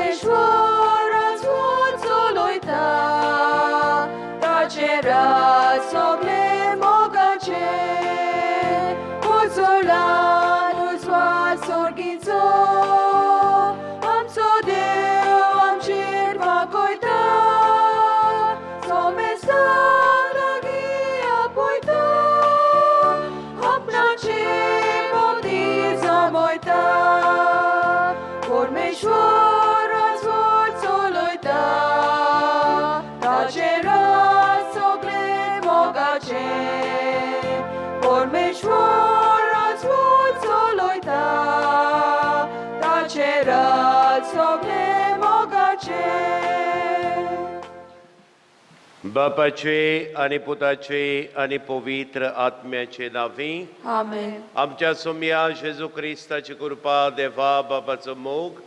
परमेश्वराच चलयता ताचे रात सगळे मोगाचे उजळान उजवाड सोर्गीचो आमचो देव आमचेर वागयता सोमेस्तां लागीं आपयता आपणाचे भोंवती जमयता परमेश्वराच चलयता ताचे रात सगळे मोगाचे परमेश्वराच चलयता ताचे रात सगळे मोगाचे. बापाचे आनी पुताचे आनी पवित्र आत्म्याचे नांवी. आमेन. आमच्या सोमया जेजू क्रिस्ताची कृपा, देवा बापाचो मोग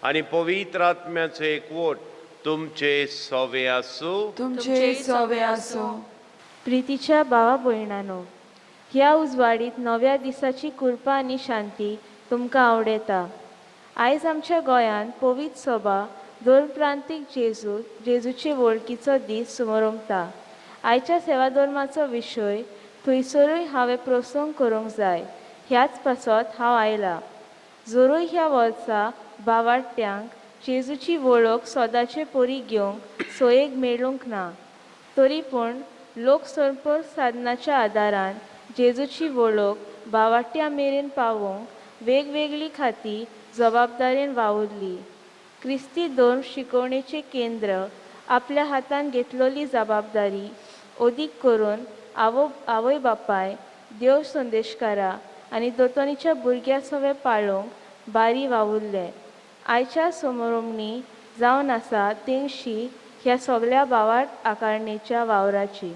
आनी पवित्र आत्म्याचो एकवट तुमचे सोवे आसूं. तुमचे सवे आसूं. प्रितीच्या भावा भयणानो, ह्या उजवाडीत नव्या दिसाची कृपा आनी शांती तुमकां आवडयता. आयज आमच्या गोंयांत पवित्र सभा धर्मप्रांतीक जेजू जेजूचे वळखीचो दीस सुमरमता. आयच्या सेवाधर्माचो विशय थंयसरूय हांवें प्रसंग करूंक जाय ह्याच पासत हांव आयलां. जरूय ह्या वर्सा भावाडट्यांक जेजूची वळख सदांचे परी घेवंक सोयेक मेळूंक ना, तरी पूण लोकसंपर्क साधनाच्या आदारान जेजूची वळख भावाट्या मेरेन पावोवंक वेगवेगळीं खातीं जबाबदारेन वावुरली. क्रिस्ती धर्म शिकोवणेचें केंद्र आपल्या हातान घेतलेली जबाबदारी अदीक करून आवो आवय बापाय, देव संदेशकारां आनी दोतोनीच्या भुरग्यां सवें पाळोवंक बारी वावुरले. आयच्या समरोमणी जावन आसा तेंगशी ह्या सगळ्या भावार्थ आकारणेच्या वावराची.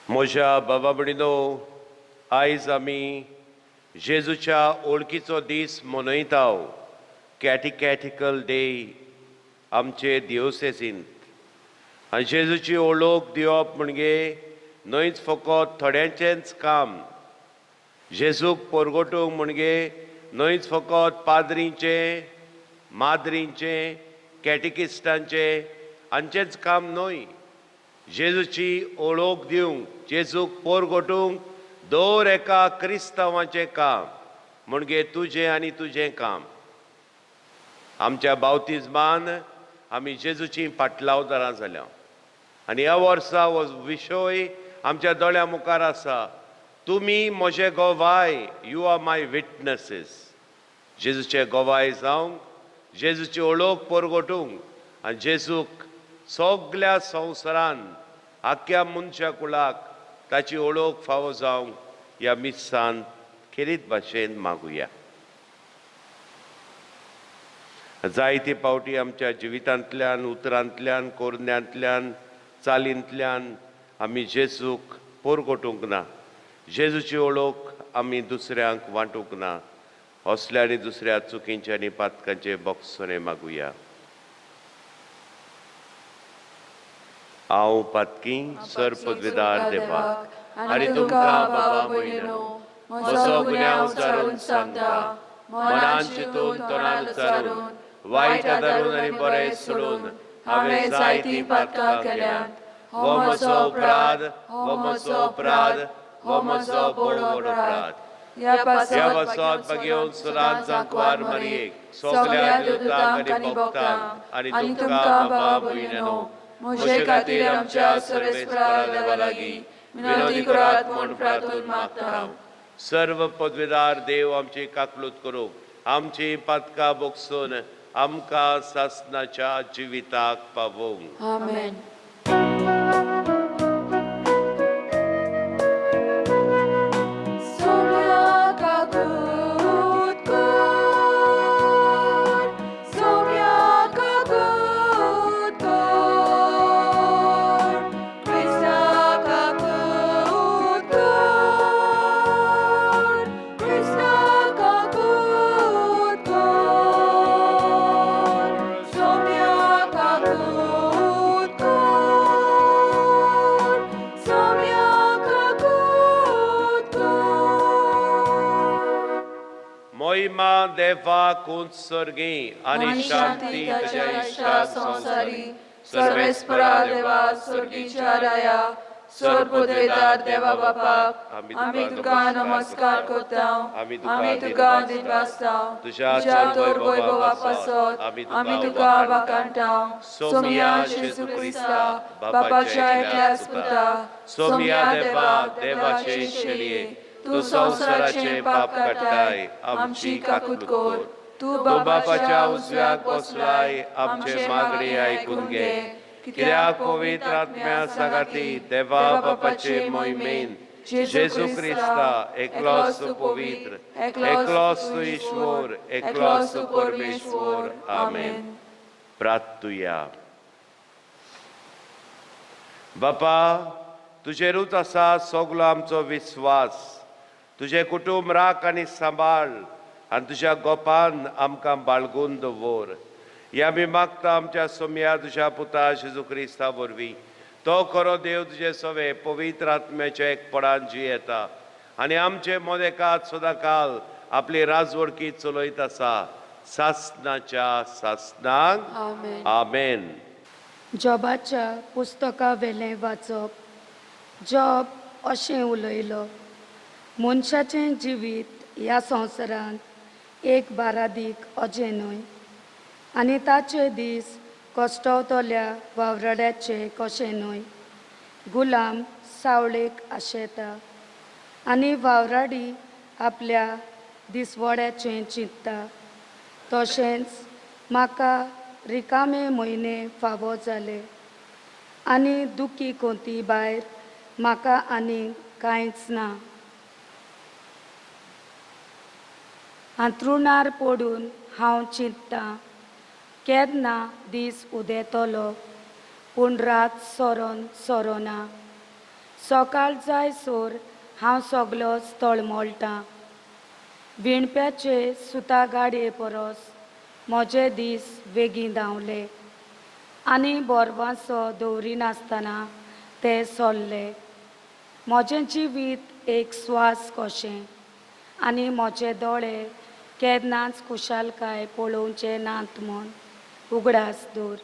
म्हज्या बाबा भयणीनो, आयज आमी जेजूच्या ओळखीचो दीस मनयता, कॅटिकॅटिकल डे आमचे दिवसेसींत. आनी जेजूची ओळख दिवप म्हणजे न्हयच फकत थोड्यांचेंच काम. जेजूक परगटूंक म्हणजे न्हयच फकत पाद्रींचें, माद्रींचें, कॅटिकिस्टांचें हांचेंच काम न्हय. जेजूची ओळख दिवंक, जेजूक परगटूंक दर एका क्रिस्तांवाचें काम म्हणजे तुजें आनी तुजें काम. आमच्या बावतिज्मान आमी जेजूची पाटलावदारां जाल्या आनी ह्या वर्सा हो विशय आमच्या दोळ्या मुखार आसा, तुमी म्हजे गोवाय, you are my witnesses. जेजूचे गोवाय जावंक, जेजूची ओळख परगटूंक आनी जेजूक सगल्या संवसारान आख्ख्या मनशा कुळाक ताची ओळख फावो जावंक ह्या मिसान खेरीत भाशेन मागुया. जायते फावटी आमच्या जिवितांतल्यान, उतरांतल्यान, कोरण्यांतल्यान, चालींतल्यान आमी जेजूक परगटूंक ना, जेजूची ओळख आमी दुसऱ्यांक वांटूंक ना. असल्या आनी दुसऱ्या चुकींचे आनी पातकांचे बोगसणे मागुया. हांव पातकी सर पदवीदार देवाक आनी तुमकां बाबा भयणीनो म्हजो गुन्यांव उचारून सांगता. मनान चिंतून, तोंडान उच्चारून, वायट आदारून आनी बरें सोडून हांवें जायतीं पातकां केल्यांत. हो म्हजो अपराध, हो म्हजो अपराध, हो म्हजो व्हड अपराध. ह्या ह्या पासत पासत मागीर सदांच जांकवार मारयेक, सगल्या देवतांक आनी भक्तांक आनी तुमकां बाबा भयणीनो म्हजे खातीर आमच्या सर्वेस्परा देवा लागीं विनंती करात म्हूण प्रार्थून मागता. सर्व पदवीदार देव आमची काकलूत करूंक, आमची पातकां बोगसून आमकां सासनाच्या जिविताक पावोवंक. आमेन. सोम्या काकूत कर, सोम्या काकूत कर, क्रिस्ता काकूत कर, क्रिस्ता काकूत कर, सोम्या काकूत कर. मोहिमा देवाक उंच सर्गी आनी शांती ताच्या तुज्या इश्टा इश्टाक संवसारी. सर्वेस्परा देवा, स्वर्गीच्या राया, सोरपुद्रेदार देवा बापाक आमी तुका नमस्कार करता. आमी तुका दिनवासता. तुझ्या तुझ्या तोर वैभवा पासत आमी तुका वाखाणटा. सोमया जेजू क्रिस्ता, बापाच्या एकल्याच पुता, सोमया देवा, देवाचे शेळये, तूं संवसाराचे पाप काडटाय, आमची काकूत कर. तूं तूं बापाच्या उजव्याक बसलाय, आमचे मागणी आयकून घे. कित्याक पवित्र आत्म्या सांगाती देवा बापाचे मोहिमेन जेजू क्रिस्ता एकलोच तूं पवित्र, एकलोच तूं ईश्वर, एकलोच तूं परमेश्वर. आमेन. प्रार्थुया. बापा, तुजेरूच आसा सगलो आमचो विस्वास. तुजें कुटुंब राख आनी सांबाळ आनी तुज्या गोपान आमकां बाळगून दवर. ह्या आमी मागता आमच्या सोमया तुज्या पुता जेजू क्रिस्ता वरवीं. तो खरो देव, तुजे सवे पवित्र आत्म्याच्या एकपणान जियेता आनी आमचे मदेकात सदांकाल आपली राजवडकी चलयत आसा, सासनाच्या सासनाक. आमेन. आमेन. जॉबाच्या पुस्तका वेलें वाचप. जॉब अशें उलयलो, मनशाचें जिवीत ह्या संवसारांत एक बारादीक अजें न्हय, आनी ताचे दीस कश्टवतल्या वावराड्याचे कशें न्हय. गुलाम सावळेक आशेता आनी वावराडी आपल्या दिसवड्याचें चिंतता, तशेंच म्हाका रिकामे म्हयने फावो जाले आनी दुखी कोंती भायर म्हाका आनीक कांयच ना. हांतरुणार पडून हांव चिंततां, केन्ना दीस उदेतलो, पूण रात सरोन सरोना. सकाळ जायसर हांव सगलोच तळमळटां. विणप्याचे सुता गाडये परस म्हजे दीस बेगीन धांवले आनी बोरवांसो दवरिनासतना ते सोल्ले. म्हजें जिवीत एक स्वास कशें आनी म्हजे दोळे केन्नाच खुशालकाय पळोवचे नात म्हूण उगडास दवर.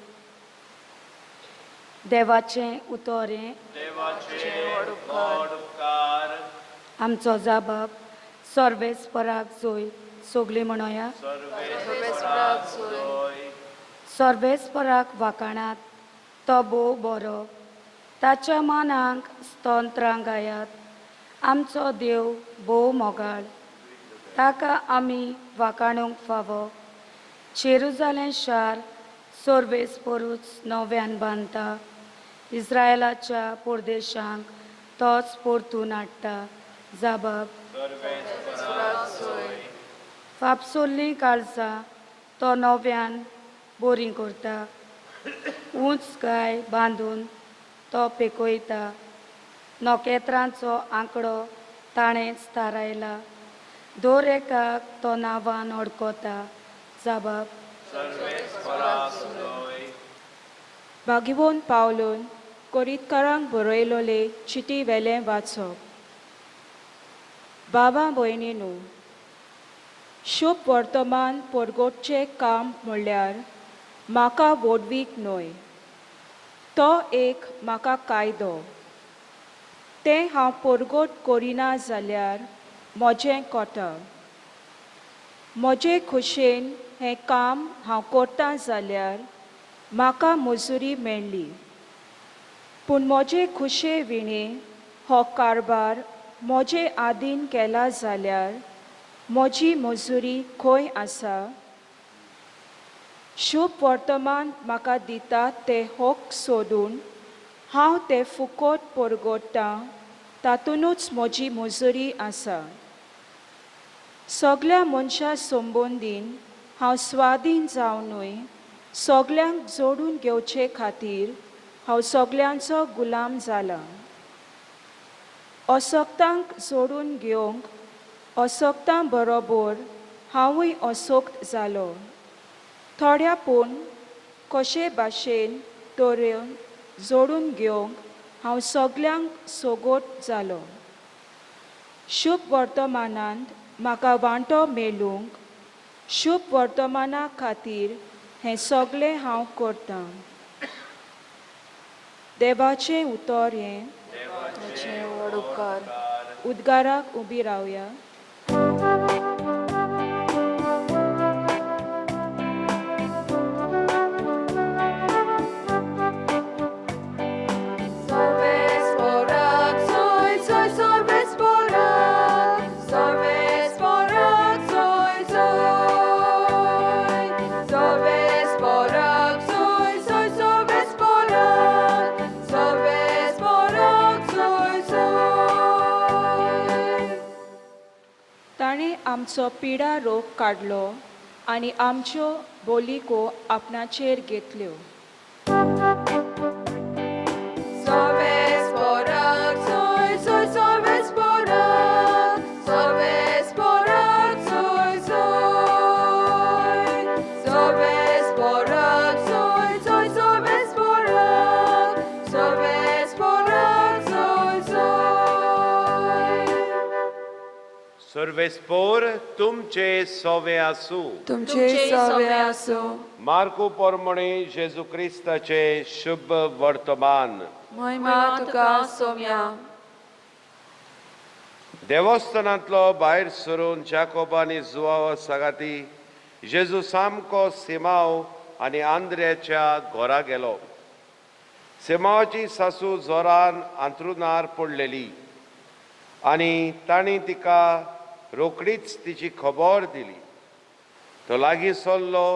देवाचें उतर हें. देवाचे व्हड उपकार. आमचो जाबाब सर्वेस्पराक जोय. सगळीं म्हणोया. सर्वेस्पराक जोय. सर्वेस्पराक वाखाणात, तो भोव बरो. ताच्या मानाक स्तोत्रां गायात. आमचो देव भोव मोगाळ, ताका आमी वाखाणूंक फावो. जेरुजालें शार सर्वेस्परूच नव्यान बांदता. इस्रायलाच्या परदेशांक तोच परतून हाडटा. जाबाब. फापसुल्लीं काळजां तो नव्यान बरीं करता. उंच गाय बांदून तो पेकयता. नखेत्रांचो आंकडो ताणेंच थारायला. दर एकाक तो नांवान अडकता. जाबाब. भागिवोन पावलून कोरीतकारांक बरयलोले चिटी वेलें वाचप. बाबा भयणीनू, शुभ वर्तमान परगटचें काम म्हणल्यार म्हाका व्हडवीक न्हय, तो एक म्हाका कायदो. तें हांव परगट करिना जाल्यार म्हजें कोता. म्हजे खोशेन हें काम हांव करतां जाल्यार म्हाका मजुरी मेळ्ळी, पूण म्हजे खुशे विणें हो कारबार म्हजे आदीन केला जाल्यार म्हजी मजुरी खंय आसा? शुभ वर्तमान म्हाका दिता ते हक सोदून हांव ते फुकट परगट्टां, तातूंतच म्हजी मजुरी आसा. सगल्या मनशां संबंदीन हांव स्वाधीन जावनूय सगल्यांक जोडून घेवचे खातीर हांव सगल्यांचो गुलाम जाला. असक्तांक जोडून घेवंक असक्तां बरोबर हांवूय असक्त जालो. थोड्या पूण कशे भाशेन तरेन जोडून घेवंक हांव सगल्यांक सोगोट जालो. शुभ वर्तमानांत म्हाका वांटो मेळूंक शुभ वर्तमाना खातीर हें सगळें हांव करतां. देवाचें उतर हें. ताचे व्हड उपकार. उद्गाराक उबी रावया. Solves porac, soy, soy, solves porac, solves porac, soy, soy. Solves porac, soy, soy, solves porac, solves porac, soy, soy. ताणें आमचो पिडा रोग काडलो आनी आमच्यो बोलिको आपणाचेर घेतल्यो. Solves porac, soy, soy, solves porac, solves porac, soy, soy. Solves porac, soy, soy, solves porac, solves porac, soy, soy. सर्वेस्पोर तुमचे सोवे आसूं. तुमचे सवे आसो. मार्कू पोरमणे जेजू क्रिस्ताचे शुभ वर्तमान. महिमा तुका सोम्या. देवस्थानांतलो भायर सरून जाकोब आनी जुवाव सागाती जेजू सामको सिमाव आनी आंद्र्याच्या घरा गेलो. सिमावाची सासू जोरान आंतरुणार पडलेली आनी तांणी तिका रोखडीच तिची खबर दिली. तो लागीं सरलो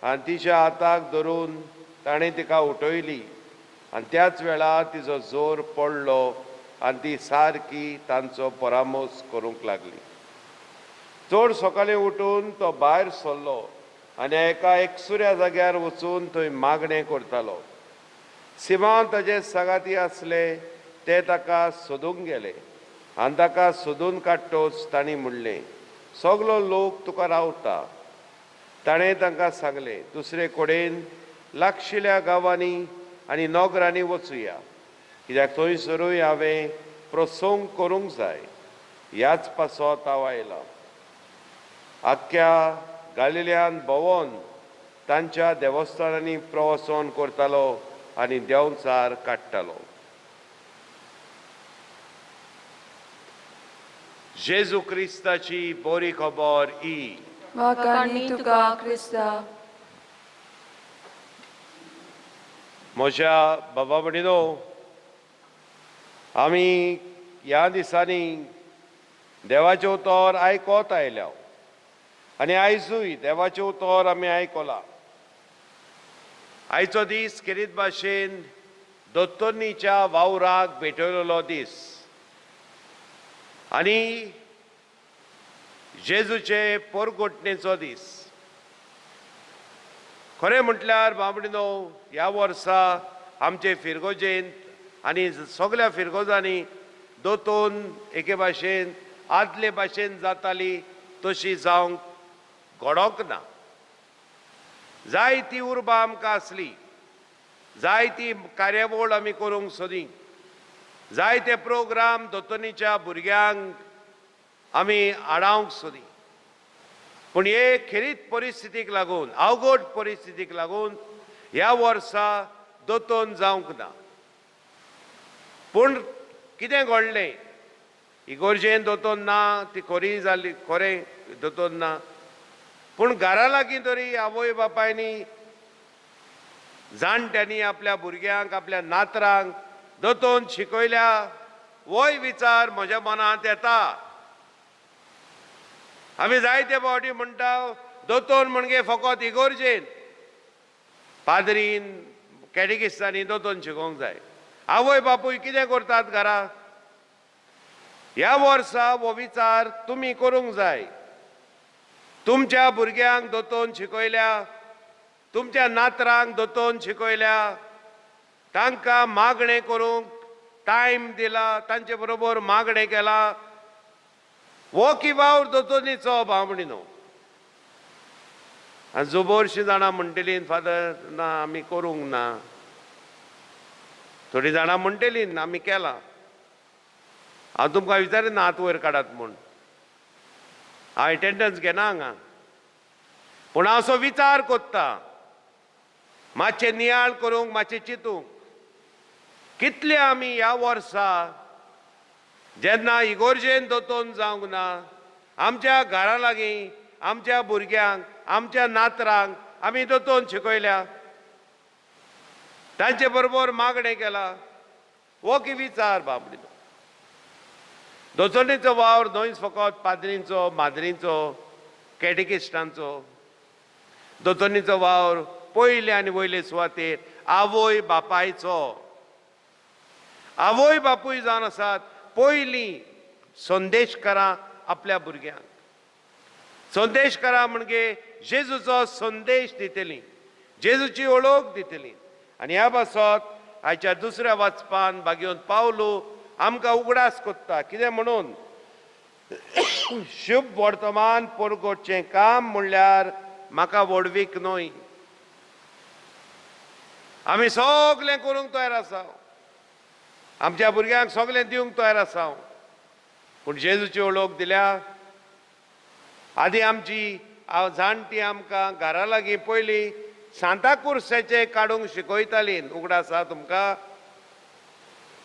आनी तिच्या हाताक धरून ताणें तिका उठयली आनी त्याच वेळार तिचो जोर पडलो आनी ती सारकी तांचो परामर्श करूंक लागली. चड सकाळीं उठून तो भायर सरलो आनी एका एकसुऱ्या जाग्यार वचून थंय मागणें करतालो. सिमांव ताजे सागाती आसले ते ताका सोदूंक गेले आनी ताका सोदून काडटोच तांणी म्हणलें, सगलो लोक तुका रावता. ताणें तांकां सांगलें, दुसरे कडेन लागशिल्ल्या गांवांनी आनी नगरांनी वचुया, कित्याक थंयसरूय हांवें प्रसंग करूंक जाय. ह्याच पासत हांव आयलां. आख्ख्या गालिल्यान भोंवोन तांच्या देवस्थानांनी प्रवसन करतालो आनी देंवचार काडटालो. जेजू क्रिस्ताची बरी खबर ही. वाकाणी तुका क्रिस्ता. म्हज्या बाबा भयणीनो, आमी ह्या दिसांनी देवाचें उतर आयकत आयल्या आनी आयजूय देवाचें उतर आमी आयकलां. आयचो दीस खेरीत भाशेन दोतोन्नीच्या वावराक भेटयलेलो दीस आनी जेजूचे पोरगोटणेचो दीस. खरें म्हटल्यार बाबडिनो, ह्या वर्सा आमचे फिरगोजेंत आनी सगल्या फिरगोजांनी दोतोन एके भाशेन आदले भाशेन जाताली तशी जावंक घडोंक ना. जायती उर्बा आमकां आसली, जायती कार्यावळ आमी करूंक सोदी, जायते प्रोग्राम दोतोनीच्या भुरग्यांक आमी आडावंक सोदी, पूण हे खेरीत परिस्थितीक लागून, अवघड परिस्थितीक लागून ह्या वर्सा दोतोन जावंक ना. पूण कितें घडलें, इगोर्जेन दोतोन ना ती खरी जाली, खरें दोतोन ना, पूण घरा लागीं तरी आवय बापायनी जाणट्यांनी आपल्या भुरग्यांक, आपल्या नातरांक दोतोन शिकयल्या होय विचार म्हज्या मनांत येता. आमी जायते फावटी म्हणटा दोतोन म्हणजे फकत इगोर्जेन पाद्रीन कॅटेकिस्तांनी दोतोन शिकोवंक जाय. आवय बापूय कितें करतात घरा? ह्या वर्सा हो विचार तुमी करूंक जाय. तुमच्या भुरग्यांक दोतोन शिकयल्या, तुमच्या नातरांक दोतोन शिकयल्या, तांकां मागणें करूंक टायम दिला, तांचे बरोबर मागणें केलां. हो की वावर दोतोनीचो भावणीनो. आनी जोबोरशीं जाणां म्हणटलीं, फादर ना आमी करूंक ना. थोडीं जाणां म्हणटलीं आमी केलां. हांव तुमकां विचारिना हात वयर काडात म्हूण, हांव एटेंडन्स घेना हांगा. पूण हांव असो विचार कोत्ता, मातशें नियाळ करूंक, मातशें चिंतूंक, कितले आमी ह्या वर्सा जेन्ना इगोर्जेन दोतोन जावंक ना, आमच्या घरा लागीं आमच्या भुरग्यांक, आमच्या नातरांक आमी दोतोन शिकयल्या, तांचे बरोबर मागणें केलां. हो की विचार बाबडी. दोतोनीचो वावर न्हयच फकत पाद्रींचो, माद्रींचो, कॅटेकिस्टांचो. दोतोनीचो वावर पयले आनी वयले सुवातेर आवय बापायचो. आवय बापूय जावन आसात पयलीं संदेशकारां आपल्या भुरग्यांक. संदेशकारां म्हणजे जेजूचो संदेश दितलीं, जेजूची वळख दितलीं. आनी ह्या पासत आयच्या दुसऱ्या वाचपान भागेवन पावलो आमकां उगडास कोत्ता कितें म्हणून, शुभ वर्तमान परगटचें काम म्हणल्यार म्हाका व्हडवीक न्हय. आमी सगलें करूंक तयार आसा, आमच्या भुरग्यांक सगलें दिवंक तयार आसा, पूण जेजूची वळख दिल्या. आदी आमची जाणटी आमकां घरा लागीं पयलीं सांता कुर्साचें काडूंक शिकयतालीं. उगडास आसा तुमकां?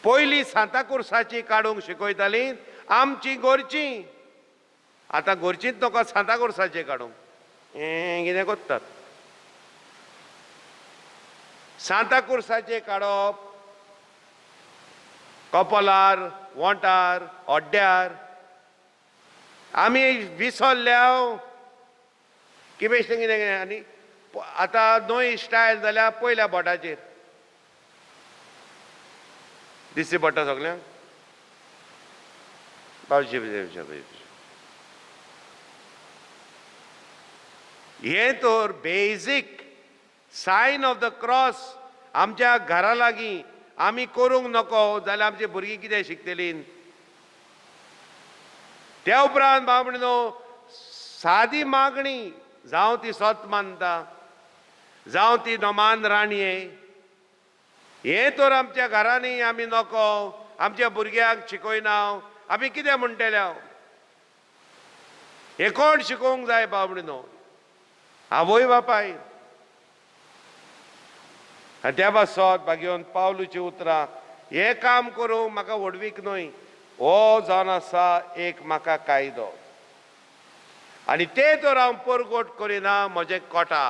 पयलीं सांता कुर्साची काडूंक शिकयतालीं आमची गोरची. आतां गोरचींच नको सांता कुर्साचें काडूंक, हें कितें करतात. सांता कुर्साचें काडप कपलार, वोंटार, अड्ड्यार. आमी विसरल्या की बेश्टें कितें कितें. आनी आतां नवी स्टायल जाल्या पयल्या बोटाचेर दिसती पडटा सगल्यांक. बाबजी हें तर basic sign of the cross आमच्या घरा लागीं आमी करूंक नको जाल्यार आमची भुरगीं कितें शिकतलीं? त्या उपरांत बाबडो सादी मागणी, जावं ती सत मानता, जावं ती नमान राणये, हें तर आमच्या घरांनी आमी नको, आमच्या भुरग्यांक शिकयना. आमी कितें म्हणटले? हें कोण शिकोवंक जाय बाबडो? आवय बापाय. आनी त्या पासत भागेवन पावलूची उतरां, हें काम करूंक म्हाका व्हडवीक न्हय, हो जावन आसा एक म्हाका कायदो, आनी ते तर हांव परगट करिना म्हजें कोटा.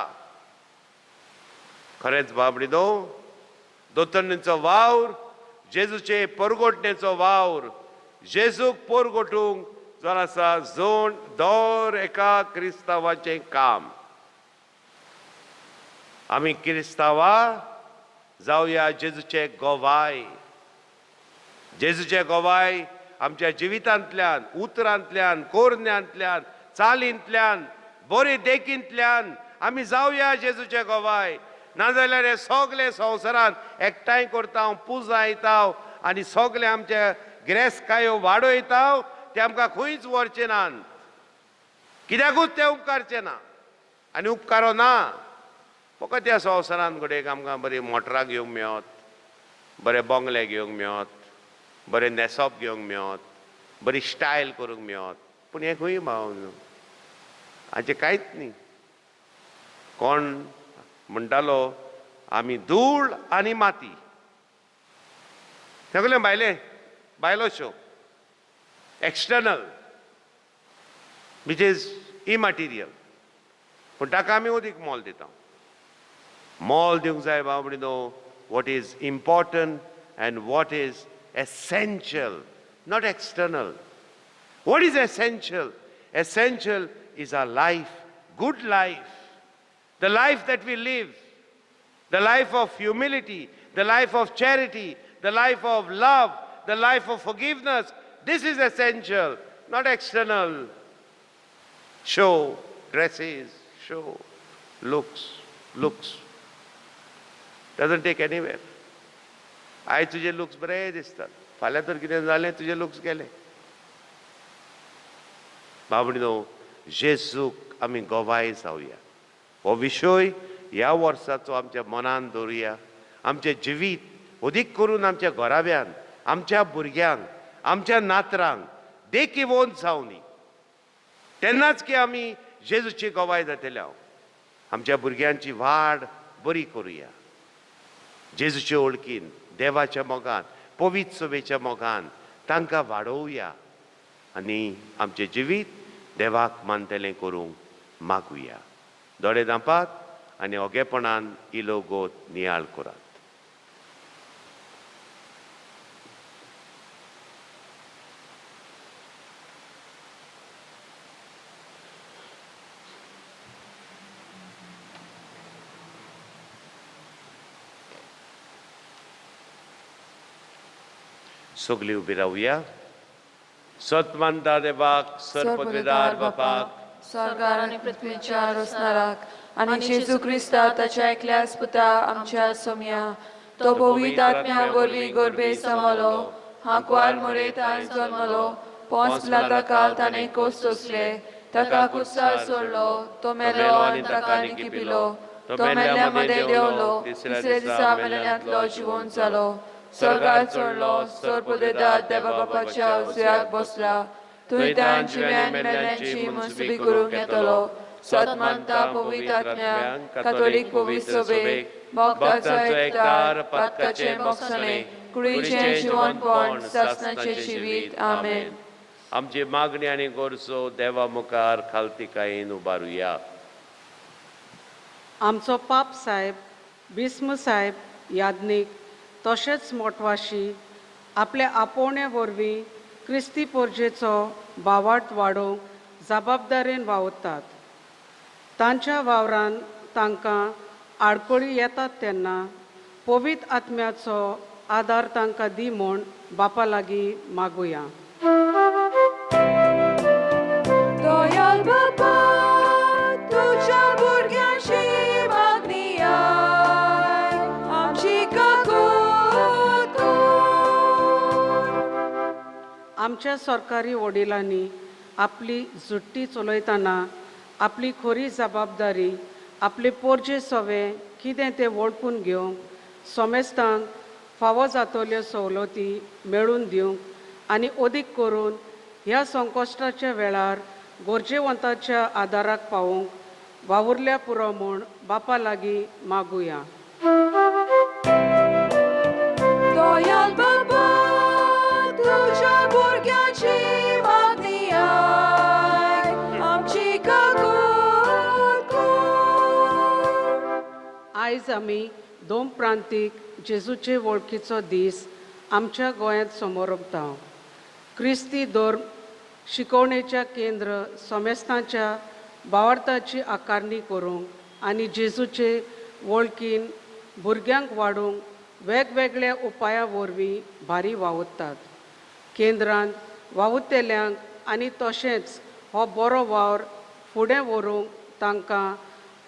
खरेंच बाबडी न्हू, दोतोन्नीचो वावर, जेजूचे परगोटणेचो वावर, जेजूक परगोटूंक जावन आसा जोण दर एका क्रिस्तांवाचें काम. आमी क्रिस्तांवा जावया जेजूचे गोवाय. जेजूचे गोवाय आमच्या जिवितांतल्यान, उतरांतल्यान, कोरण्यांतल्यान, चालींतल्यान, बरे देखींतल्यान आमी जावया जेजूचे गोवाय. नाजाल्यार हे सगळे संवसारांत एकठांय करता, पुजा येता आनी सगळे आमचे गिरेस्तकायो वाडयता, ते आमकां खंयच व्हरचे नात, कित्याकूच ते उपकारचे ना. आनी उपकारो ना फकत ह्या संवसारांत घडयेक आमकां बरी मोटरां घेवंक मेळत, बरे बंगले घेवंक मेळत, बरें न्हेसप घेवंक मेळत, बरी स्टायल करूंक मेळत, पूण हें खंय भाव हाचें कांयच न्ही. कोण म्हणटालो आमी धूळ आनी माती, सगळें भायलें भायलो show, external which is immaterial, पूण ताका आमी अदीक मोल दिता. मोल दिवंक जाय बाबडी न्हू, what is important and what is essential, not external. What is essential? Essential is our life, good life, the life that we live, the life of humility, the life of charity, the life of love, the life of forgiveness. This is essential, not external show, dresses, show, looks, looks. Doesn't take anywhere. आयज तुजे looks बरे दिसतात, फाल्यां तर कितें जालें तुजे looks गेले. बाबडी न्हू, जेजूक आमी गोवाय जावया. हो विशय ह्या वर्साचो आमच्या मनान दवरुया. आमचें जिवीत अदीक करून आमच्या घराब्यान, आमच्या भुरग्यांक, आमच्या नातरांक देखीवोन जावनी, तेन्नाच की आमी जेजूची गवाय जातले. हांव आमच्या भुरग्यांची वाड बरी करुया. जेजूचे वळखीन, देवाच्या मोगान, पवित्र सभेच्या मोगान तांकां वाडोवया आनी आमचें जिवीत देवाक मानतलें करूंक मागुया. दोळे धांपात आनी ओगेपणान इलो गोत नियाळ करात. सगळीं उबी रावया. सत मानता देवाक, सर्पदेदार बापाक, स्वर्गार आनी पृथ्वीच्या रोसणाराक आनी जेजू क्रिस्ता ताच्या एकल्याच पुता आमच्या सोमया, तो पवित्र आत्म्या वरवीं गोरबे समलो, हांकवार मोरेत आयज जल्मलो, पोंस पिलाता काल ताणें कोस सोंसले, ताका कुर्सार सोडलो, तो मेलो आनी ताका निकिपिलो, तो मेल्ल्या मदें देंवलो, तिसऱ्या दिसा मेल्ल्यांतलो जिवोन जालो, स्वर्गार चडलो, सर्पदेदार देवा बापाच्या उजव्याक बसला, थंय तान जिव्यान मेल्ल्यांची मनसुबी करूंक येतलो. सत मानता पवित्र आत्म्या, कातोलीक पवित्र सभेक, भक्ताचो एकतार, पातकाचें मोगसणें, कुडीचें जिवनपण, सासणाचें जिवीत. आमेन. आमची मागणी आनी गरजो देवा मुखार खालतिकायेन उबारुया. आमचो पाप साहेब भीस्म साहेब याज्ञीक तशेंच मोटवाशी आपल्या आपोवण्या वरवीं क्रिस्ती पोरजेचो भावार्थ वाडोवंक जबाबदारेन वावुरतात. तांच्या वावरान तांकां आडखळी येतात तेन्ना पवित्र आत्म्याचो आदार तांकां दी म्हूण बापा लागीं मागुया. दयाळ बापा, तुज्या भुरग्यांची मागणी आयक, आमची काकूत कर. आमच्या सरकारी वडिलांनी आपली झुट्टी चलयतना आपली खरी जबाबदारी आपले पोरजे सवे कितें तें वळखून घेवंक, सोमेस्तांक फावो जातल्यो सवलती मेळून दिवंक आनी अदीक करून ह्या संकश्टाच्या वेळार गरजेवंताच्या आदाराक पावोवंक वावुरल्या पुरो म्हूण बापा लागीं मागुया. दयाळ बापा, तुज्या भुरग्यांची मागणी आयक, आमची काकूत कर. आयज आमी दोन प्रांतीक जेजूचे वळखीचो दीस आमच्या गोंयांत समोरपता. क्रिस्ती धर्म शिकोवणेच्या केंद्र सोमेस्तांच्या भावार्थाची आकारणी करूंक आनी जेजूचे वळखीन भुरग्यांक वाडोवंक वेगवेगळ्या उपाया वरवीं भारी वावुरतात. केंद्रांत वावुरतल्यांक आनी तशेंच हो बरो वावर फुडें व्हरूंक तांकां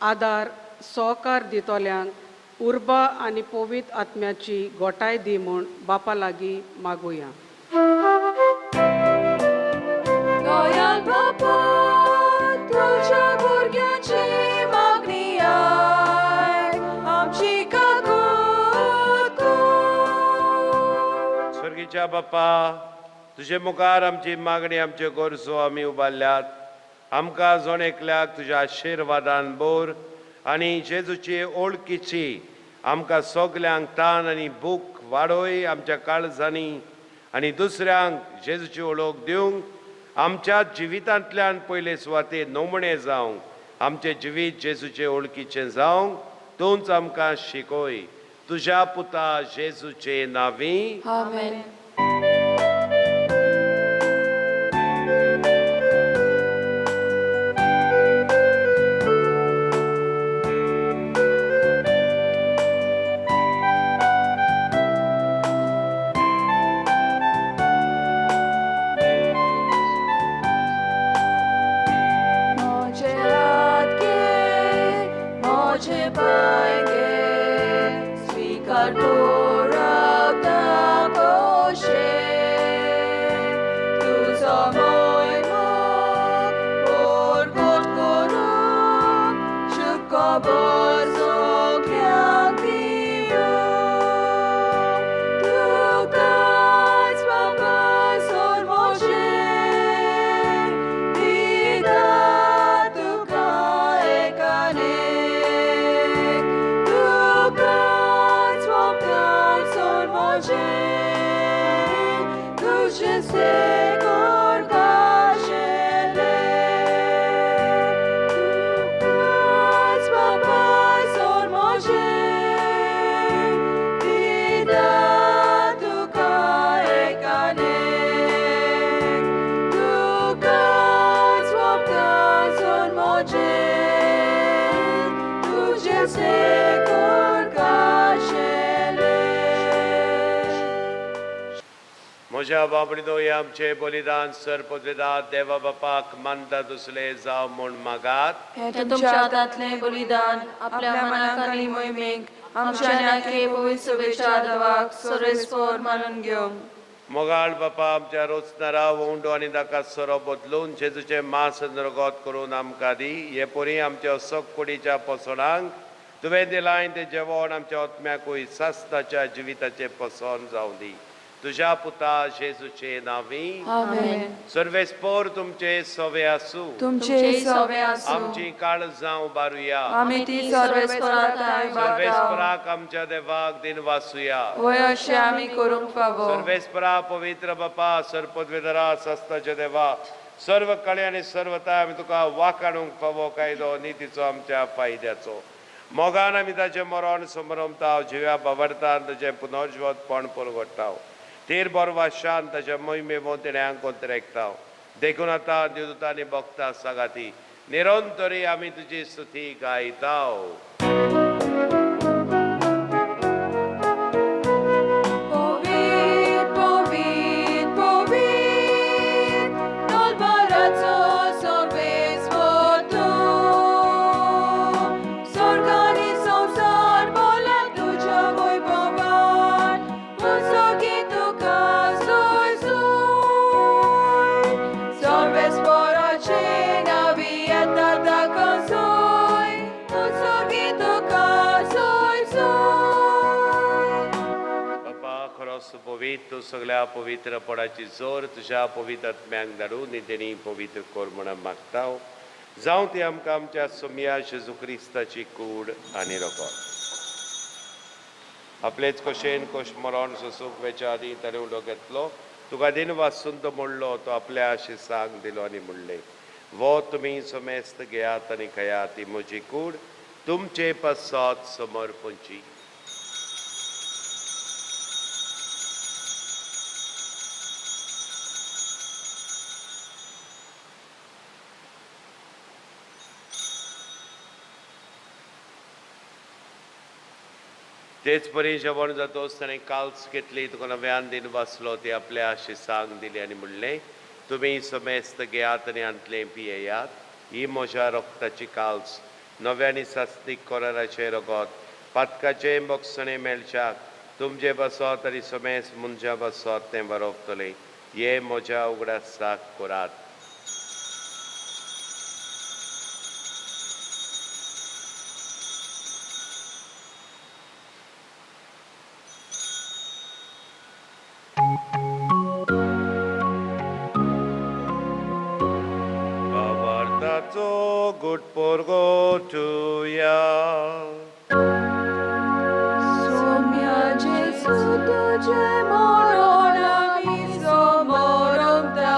आदार सहकार दितल्यांक उर्बा आनी पवित्र आत्म्याची गोठाय दी म्हूण बापा लागीं मागुया. दयाळ बापा, तुज्या भुरग्यांची मागणी आयक, आमची काकूत कर. स्वर्गीच्या बापा, तुजे मुखार आमची मागणी, आमच्यो गरजो आमी उबारल्यात. आमकां जण एकल्याक तुज्या आशिर्वादान बोर आनी जेजूची ओळखीची आमकां सगल्यांक तान आनी भूक वाडोय आमच्या काळजांनी आनी दुसऱ्यांक जेजूची ओळख दिवंक आमच्या जिवितांतल्यान पयले सुवातेर नमूने जावंक, आमचें जिवीत जेजूचे ओळखीचें जावंक तूंच आमकां शिकय. तुज्या पुता जेजूचे नांवी. आमेन. मोजे हात घे, मोजे पांय घे, स्वीकार रावता पोशे. तुजो मोय मुख पोरकोट करूंक, शुभ खबर सगल्यांक दिवंक. तुकाच बाबा सोड मोजे, दिता तुका एकाने. म्हज्या बाबडीनो हें आमचें बलिदान सर पदवेदार देवा बापाक मानता दुसले जावं म्हूण मागात. हें तुमच्या हातांतलें बलिदान आपल्या मनाक आनी मोहिमेक आमच्या नाके पवित्र सभेच्या देवाक सर्वेस्पोर मानून घेवंक. मोगाळ बापा, आमच्या रोचनारा उंडो आनी ताका सोरो बदलून जेजूचें मांस आनी रगत करून आमकां दी. हे परी आमच्या असक कुडीच्या पोसणांक तुवें दिलां तें जेवण आमच्या आत्म्याकूय सासणाच्या जिविताचें पोसण जावं दी. तुज्या पुता जेजूचे नांवी. आमेन. सर्वेस्पोर तुमचे सवे आसूं. तुमचे सवे आसूं. आमची काळजां उबारुया. आमी ती सर्वेस्पराक थांय बागता. सर्वेस्पराक आमच्या देवाक दिन वासुया. वय अशें आमी करूंक फावो. सर्वेस्परा पवित्र बापा, सरपदवेदरा सस्ताच्या देवा, सर्व कळे आनी सर्वताय आमी तुका वाकाणूंक फावो कायदो नितीचो आमच्या फायद्याचो. मोगान आमी ताचें मरण समरमता, जिव्या बावडतान ताचें पुनर्जिवतपण परगट्टाव, तीर बरवाशान ताच्या मोहिमे वोंतण्यांक कोंतरेकता. देखून आतां देवदूतांनी भोगता सागाती निरंतरी आमी तुजी स्तुती गायताव. पवित्र पवित्र पवित्र दलबराचो सर्वेस्पर तूं, स्वर्ग आनी संवसार भरला तुज्या वैभवान, उत्सर्गी तुका सोय सोय. सर्वेस्पराचे नांवी येता ताका सोय, उत्सर्गी तुका सोय सोय. बापा खरोच पवित्र, तूं सगळ्या पवित्रपणाची जोर तुज्या पवित्र आत्म्यांक धाडून तेणी पवित्र कर म्हण मागता. जावं ती आमकां आमच्या सोमया जेजू क्रिस्ताची कूड आनी रगत. आपलेच कशेन कोश मरण सोसूंक वेच्या आदीं ताणें उलो घेतलो, तुका दिन वासून तो म्हणलो, तो आपल्या शिसांक दिलो आनी म्हणलें, वो तुमी समेस्त घेयात आनी खायात, ती म्हजी कूड तुमचे पासत समर्पणची. तेच परी जेवण जातोच ताणें काल्स घेतली, तुका नव्यान दिन वाचलो, ती आपल्या शिसांक दिली आनी म्हणलें, तुमी समेस्त घेयात आनी हांतलें पियेयात, ही म्हज्या रक्ताची काल्स, नव्यानी सास्तीक कोराराचें रगत, पातकाचें बोगसणें मेळच्याक तुमचे पासत आनी समेस्त मनशां पासत तें बरोवतलें. हे म्हज्या उगडासाक करात. भावार्थाचो गुट पोरगोटुया. सोम्या जेजू तुजें मरण आमी समरमता,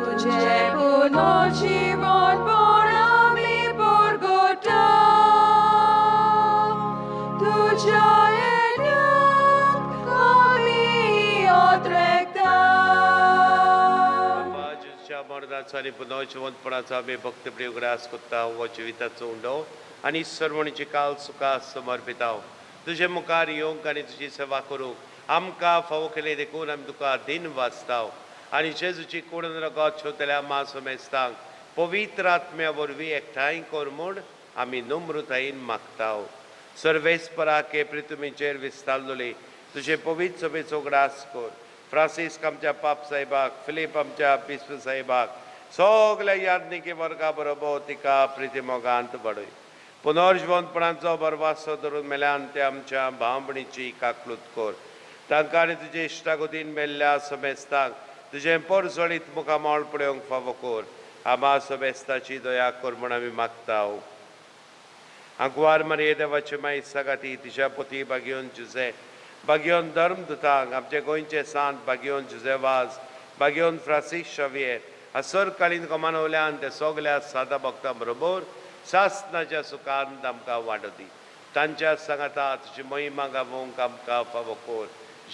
तुजें पुनर्जीवनपण आमी परगटा, तुज्या येण्याक आमी अत्रेकता. बाबा जेजूच्या मरणाचो आनी पुनर्जिवंतपणाचो आमी भक्तप्रिय उगडास करता. हो जिविताचो उंडो आनी सर्वणीची काल सुखा समर्पिता. तुजे मुखार येवंक आनी तुजी सेवा करूंक आमकां फावो केली देखून आमी तुका दिन वाचता. आनी जेजूची कुडून रगत शोधतल्या मा समेस्तांक पवित्र आत्म्या वरवीं एकठांय कर म्हूण आमी नम्रतायेन मागता. सर्वेस्पराके पृथ्वीचेर विस्तारलोली तुजे पवित्र सभेचो उगडास कर. फ्रांसिस्क आमच्या पाप साहेबाक, फिलीप आमच्या बिस्प साहेबाक, सगल्या याज्ञिकी वर्गा बरोबर तिका प्रिती मोगांत वाडय. पुनर्जिवंतपणाचो बरवासो धरून मेल्यान ते आमच्या भावणीची काकलूत कर. तांकां आनी तुजे इश्टागतीन मेल्ल्या समेस्तांक तुजें परजळीत मुखामळ पळोवंक फावो कर. आमा समेस्ताची दया कर म्हूण आमी मागता. आंकवार मारये देवाचे माई सागाती, तिच्या पोती बागयोन जुजे, बागयोन धर्मदुतांक, आमचे गोंयचे सांत बागयोन जुजे वाज, बागयोन फ्रांसीस शावियर, असरकालीन कमानवल्यान ते सगल्या सादा भक्तां बरोबर सासनाच्या सुखान आमकां वांटो दी. तांच्या सांगाता तुजी महिमा गावोवंक आमकां फावो कर.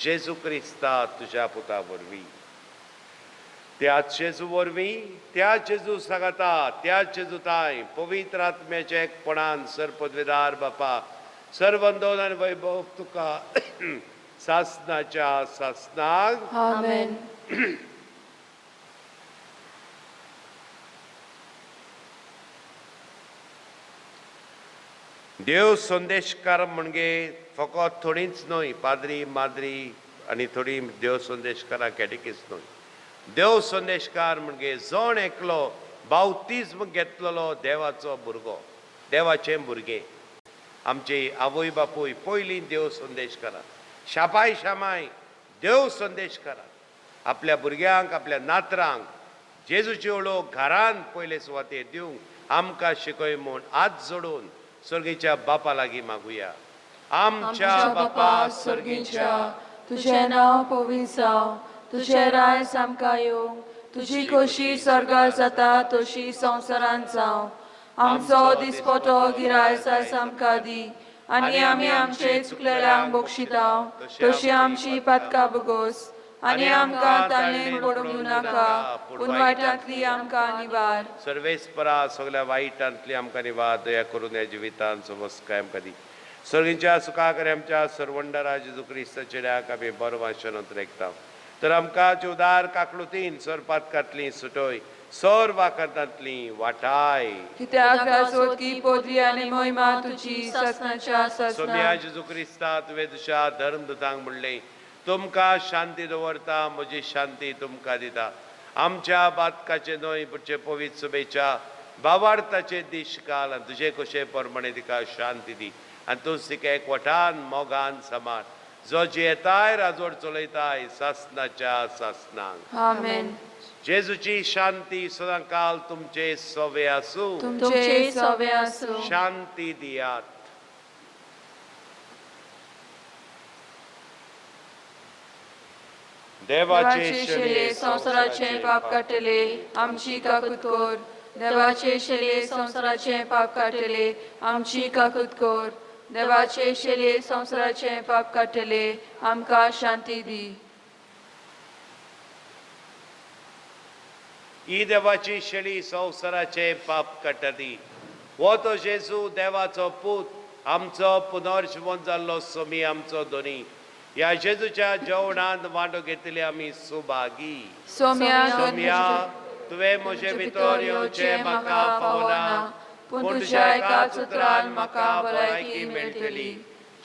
जेजू क्रिस्ता तुज्या पुता वरवीं. त्याच जेजू वरवीं, त्याच जेजू सांगाता, त्याच जेजू ताय पवित्र आत्म्याच्या एकपणान सरपदवेदार बापा, सर्वंदोन आनी वैभव तुका सासनाच्या सासनाक. आमेन. देव संदेशकार म्हणजे फकत थोडींच न्हय, पाद्री माद्री आनी थोडीं देव संदेशकारां कॅटेकीस न्हय. देव संदेशकार म्हणजे जण एकलो बावतिज्म घेतलेलो देवाचो भुरगो, देवाचें भुरगें. आमचे आवय बापूय पयलीं देव संदेशकारां, शापाय शामाय देव संदेशकारां आपल्या भुरग्यांक, आपल्या नातरांक जेजूची ओळख घरान पयले सुवातेर दिवंक आमकां शिकय म्हूण हात जोडून सर्गीच्या बापा लागीं मागुया. आमच्या बापा सर्गीच्या, तुझें नांव पवित्र जावं, तुझें राज आमकां येवं, तुजी खोशी स्वर्गार जाता तशी संवसारांत जावं. आमचो दिसपटो गिरायस आयज आमकां दी, आनी आमी आमचे चुकलेल्यांक बक्षिता तशी आमची पातकां बगोस, आनी आमकां ताणें पडूंक दिवं नाका, पूण वायटांतली आमकां निवार. सर्वेस्परा सगळ्या वायटांतली आमकां निवार, दया करून ह्या जिवितान समस्काय आमकां दी. सर्गीच्या सुखाक आनी आमच्या सर्वंडरा जेजू क्रिस्त चेड्याक आमी बरो वाशनत रेखता. तर आमकां उदार काकलुतीन सरपातकांतली सुटय, सर वाकांतांतली वाटाय. कित्याक राजवतकी पदवी आनी महिमा तुजी सासणाच्या सोम्या सासणाक. जेजू क्रिस्ता, तुवें तुज्या धर्मदूतांक म्हणलें, तुमकां शांती दवरता, म्हजी शांती तुमकां दिता. आमच्या बातकाचे न्हय पुढचे पवित्र सभेच्या बावार्थाचे दीश काल आनी तुजे कशे प्रमाणे तिका शांती दी, आनी तूं तिका एकवटान मोगान सांबाळ, जो जियेताय राजवट चलयताय सासनाच्या सासनाक. आमेन. जेजूची शांती सदां काल तुमचे सवे आसूं. तुमचे सवे आसूं. शांती दियात. देवाचे शेले संवसाराचे पाप काडटले, आमची काकूत कर. देवाचे शेले संवसाराचे पाप काडटले, आमची काकूत कर. देवाचे शेले संवसाराचे पाप काडटले, आमकां शांती दी. ही देवाची शेळी संवसाराचे पाप काडटा ती. हो तो जेजू देवाचो पूत, आमचो पुनर्जिवन जाल्लो सोमी, आमचो धनी. ह्या जेजूच्या जेवणांत वांटो घेतले आमी सुभागी. सोम्या, सोम्या, तुवें म्हजे भितर येवचें म्हाका फावना, पूण तुज्या एकाच उतरान म्हाका भलायकी मेळटली.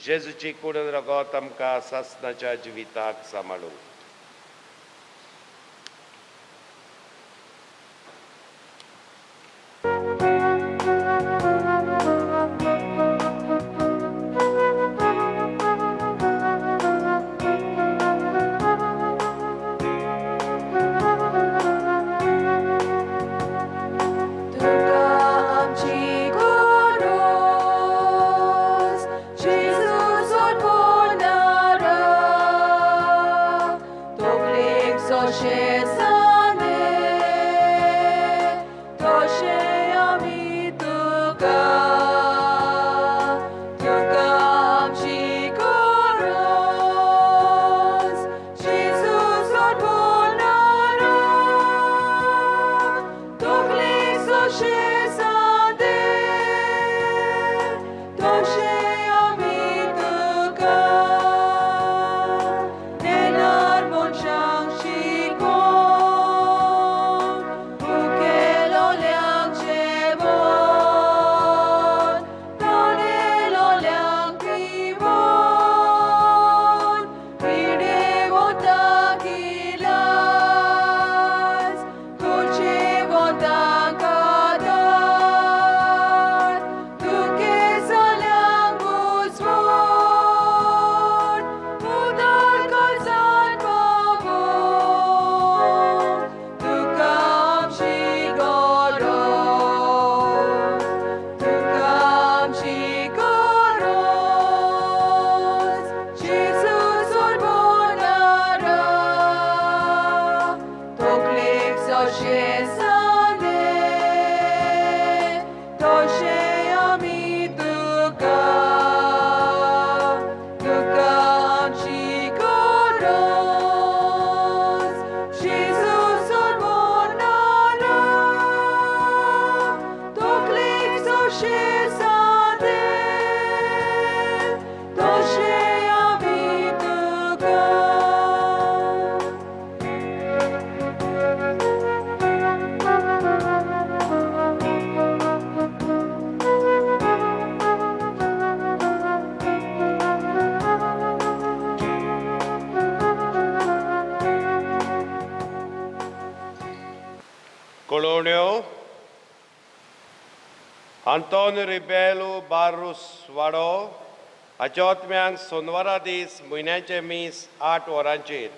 जेजूची कूड रगत आमकां सासनाच्या जिविताक सांबाळूं. तुका आमची गरज, जेजू सोडवणारा, तकलेक जशें सांगलें तशें आमी तुका. तुका आमची गरज, जेजू सोडवणारा, तकलेक जशें सांगलें तशें आमी तुका. नेणार मनशांक शिकोवन भुकेलोल्यांक जेवण, ताणेलोल्यांक पिवोन, पिडेवंतांक इलाज, गरजेवंतांक आदार, दुखेसल्यांक बुजवण, उदार काळजान पावोवंक तुका आमची गरज, तुका आमची गरज, जेजू सोडवणारा, तकलेक जशें सांगलें तशें आमी तुका. तुका आमची गरज, जेजू सोडवणारा, तकलेक जशें सांगलें तशें आमी तुका. कळोवण्यो. आंतोन रिबेलो बार्रूस वाडो हाच्या आत्म्यांक सोनवारा दीस म्हयन्याचें मीस 8 वरांचेर.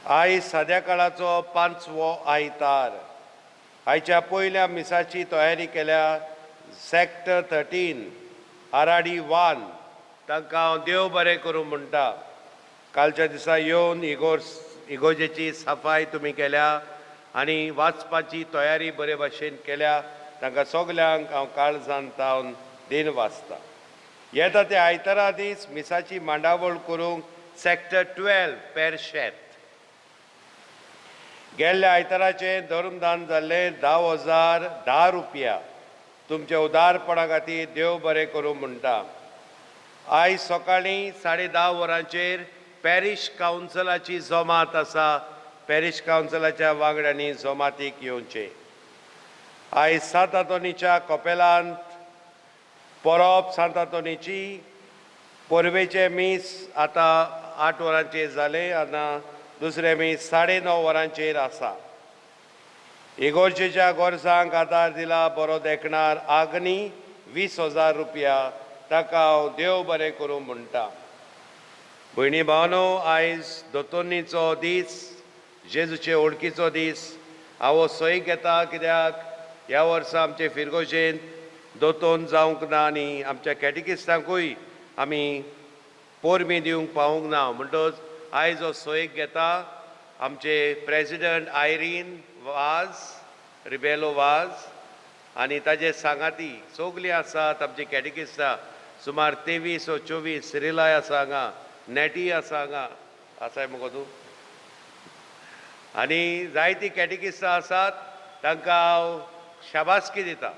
आयज साद्या काळाचो 5वो आयतार. आयच्या पयल्या मिसाची तयारी केल्या सेक्टर 13 आराडी 1. तांकां हांव देव बरें करूं म्हणटा. कालच्या दिसा येवन इगोर्जेची सफाय तुमी केल्या आनी वाचपाची तयारी बरे भाशेन केल्या. तांकां सगल्यांक हांव काळजान तावन दिन वाचता. येता ते आयतारा दीस मिसाची मांडावळ करूंक सेक्टर 12 पेरशेत. गेल्ल्या आयताराचें धर्मदान जाल्लें 10,010 रुपया. तुमच्या उदारपणा खातीर देव बरें करूं म्हणटा. आयज सकाळीं 10:30 वरांचेर पॅरीश कावन्सिलाची जमात आसा. पॅरीश कावन्सिलाच्या वांगड्यांनी जमातीक येवचें. आयज सांत आंतोनीच्या कपेलांत परब सांत आंतोनीची परबेचें मीस आतां 8 वरांचेर जालें. आतां दुसरें मीस 9:30 वरांचेर आसा. इगोर्जेच्या गरजांक आदार दिला बरो देखणार आग्नी 20,000 रुपया. ताका हांव देव बरें करूं म्हणटा. भयणी भावनो, आयज दोतोन्नीचो दीस, जेजूचे ओळखीचो दीस. हांव सय घेता कित्याक ह्या वर्सा आमचे फिरगोजेंत दोतोन जावंक ना आनी आमच्या कॅटिकिस्तांकूय आमी पोरमी दिवंक पावूंक ना. म्हणटच आयज हो सोयीक घेता आमचे प्रेजिडंट आयरीन वाज रिबेलो वाज आनी ताजे सांगाती सगलीं आसात. आमची कॅटिकिस्तां सुमार 23 ओ 24 रिलाय आसा हांगा, नेटी आसा हांगा, आसाय मुगो तूं, आनी जायतीं कॅटिकिस्तां आसात. तांकां हांव शाबासकी दिता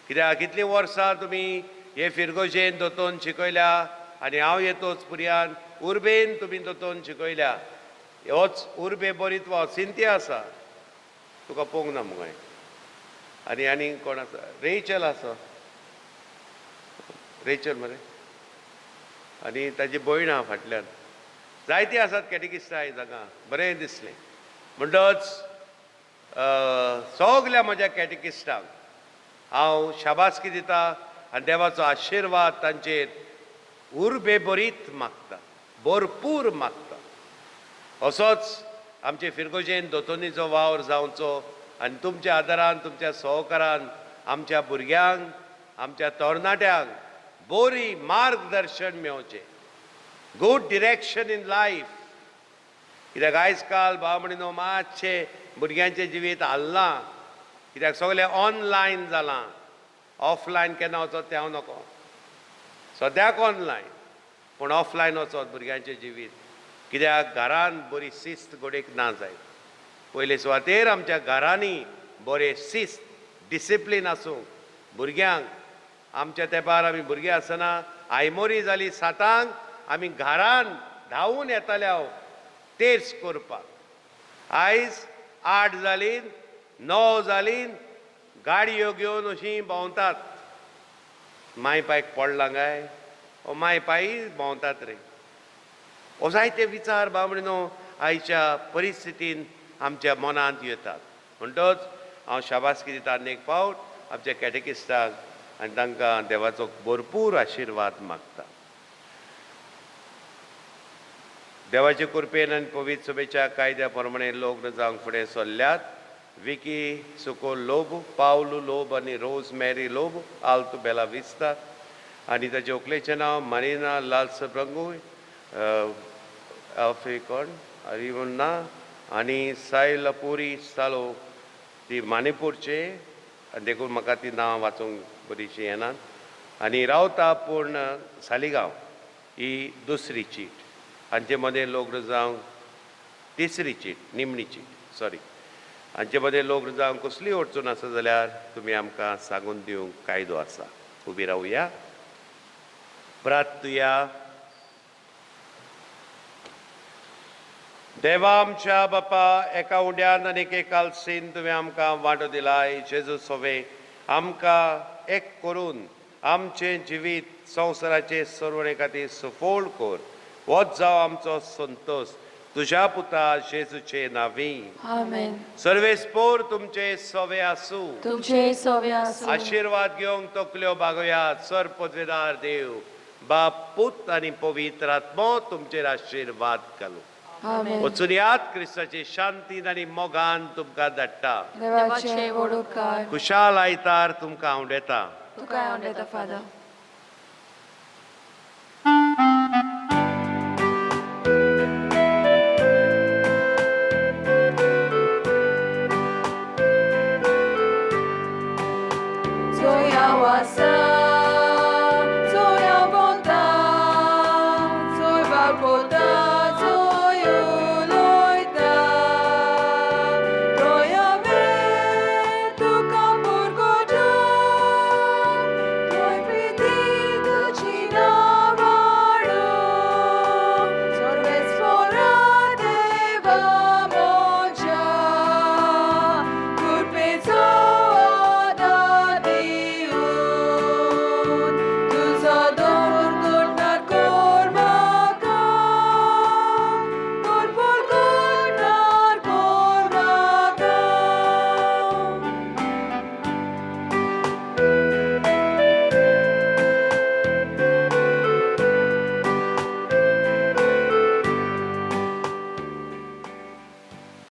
कित्याक कितलीं वर्सां तुमी हे फिरगोजेन दोतोन शिकयल्या आनी हांव येतोच पुरयान उर्बेन तुमी दोतोन शिकयल्या. होच उर्बे बरीत वाव सिंतिया आसा, तुका पळोवंक ना मुगो हांवें. आनी आनी कोण आसा? रेचल आसा, रेचल मरे, आनी ताजी भयण आहा फाटल्यान. जायतीं आसात कॅटिकिस्तां आयज हांगा. बरें दिसलें. म्हणटच सगल्या म्हज्या कॅटिकिस्टांक हांव शाबासकी दिता आनी देवाचो आशिर्वाद तांचेर उर्बे बरीत मागता, भरपूर मागता. असोच आमचे फिरगोजेन दोतोनीचो वावर जावचो आनी तुमच्या आदारान, तुमच्या सहकारान आमच्या भुरग्यांक, आमच्या तरणाट्यांक बरी मार्गदर्शन मेळचें, गूड डिरेक्शन इन लायफ. कित्याक आयज काल भाव म्हणिनो मातशें भुरग्यांचें जिवीत हाल्लां, कित्याक सगळें ऑनलायन जालां. ऑफलायन केन्ना वचत तें हांव नको, सद्याक ऑनलायन, पूण ऑफलायन वचत भुरग्यांचें जिवीत. कित्याक घरान बरी शिस्त घोडेक ना जायत. पयले सुवातेर आमच्या घरांनी बरें शिस्त डिसिप्लीन आसूं भुरग्यांक. आमच्या तेंपार आमी भुरगीं आसतना आयमोरी जाली 7 आमी घरान धांवून येताले हांव तेर्स करपाक. आयज 8 जालीं, 9 जालीं, गाडयो घेवन अशीं भोंवतात. माय पायक पडलां काय ओ माय पाय भोंवतात रे. हो जायते विचार बाबडिनो आयच्या परिस्थितीन आमच्या मनांत येतात. म्हणटच हांव शाबासकी दिता आनी एक फावट आमच्या कॅटेकिस्टाक आनी तांकां देवाचो भरपूर आशिर्वाद मागता. देवाचे कृपेन आनी पवित्र सभेच्या कायद्या प्रमाणे लग्न जावंक फुडें सरल्यात विकी सुको लोब, पावलू लोब आनी रोज मॅरी लोब, आल्तो बेला विस्ता आनी ताचे व्हंकलेचें नांव मारिना लालसब्रंगू आफ्रिकन अरिवन्ना आनी सायलपुरी सालो, ती माणिपूरचे आनी देखून म्हाका ती नांवां वाचूंक बरीशी येनात. आनी रावता पूण सालिगांव ही दुसरी चीट. हांचे मदें लग्न जावंक तिसरी चीट, निमणी चीट, सॉरी. हांचे मदें लग्न जावंक कसली अडचण आसा जाल्यार तुमी आमकां सांगून दिवंक कायदो आसा. उबी रावया, प्रार्थुया. देवा आमच्या बापा, एका उड्यान आनी एके कालसीन तुवें आमकां वांटो दिलाय. जेजू सोवे आमकां एक करून आमचें जिवीत संवसाराचे सरवणे खातीर सफळ कर. होच जावं आमचो संतोश. तुझ्या पुता जेजूचे नावी. आमेन. सर्वेस्पोर तुमचे सवे आसूं. तुमचे सोवे आसूं. आशिर्वाद घेवंक तकल्यो बागोयात. सर पदवेदार देव बाप, पूत आनी पवित्र आत्मो तुमचेर आशिर्वाद घालूं. आमेन. वचून यात, क्रिस्ताचे शांतीन आनी मोगान तुमकां धाडटा. देवाचे व्हड उपकार. खुशाल आयतार तुमकां आवडेता. तुका आवडटा फादर.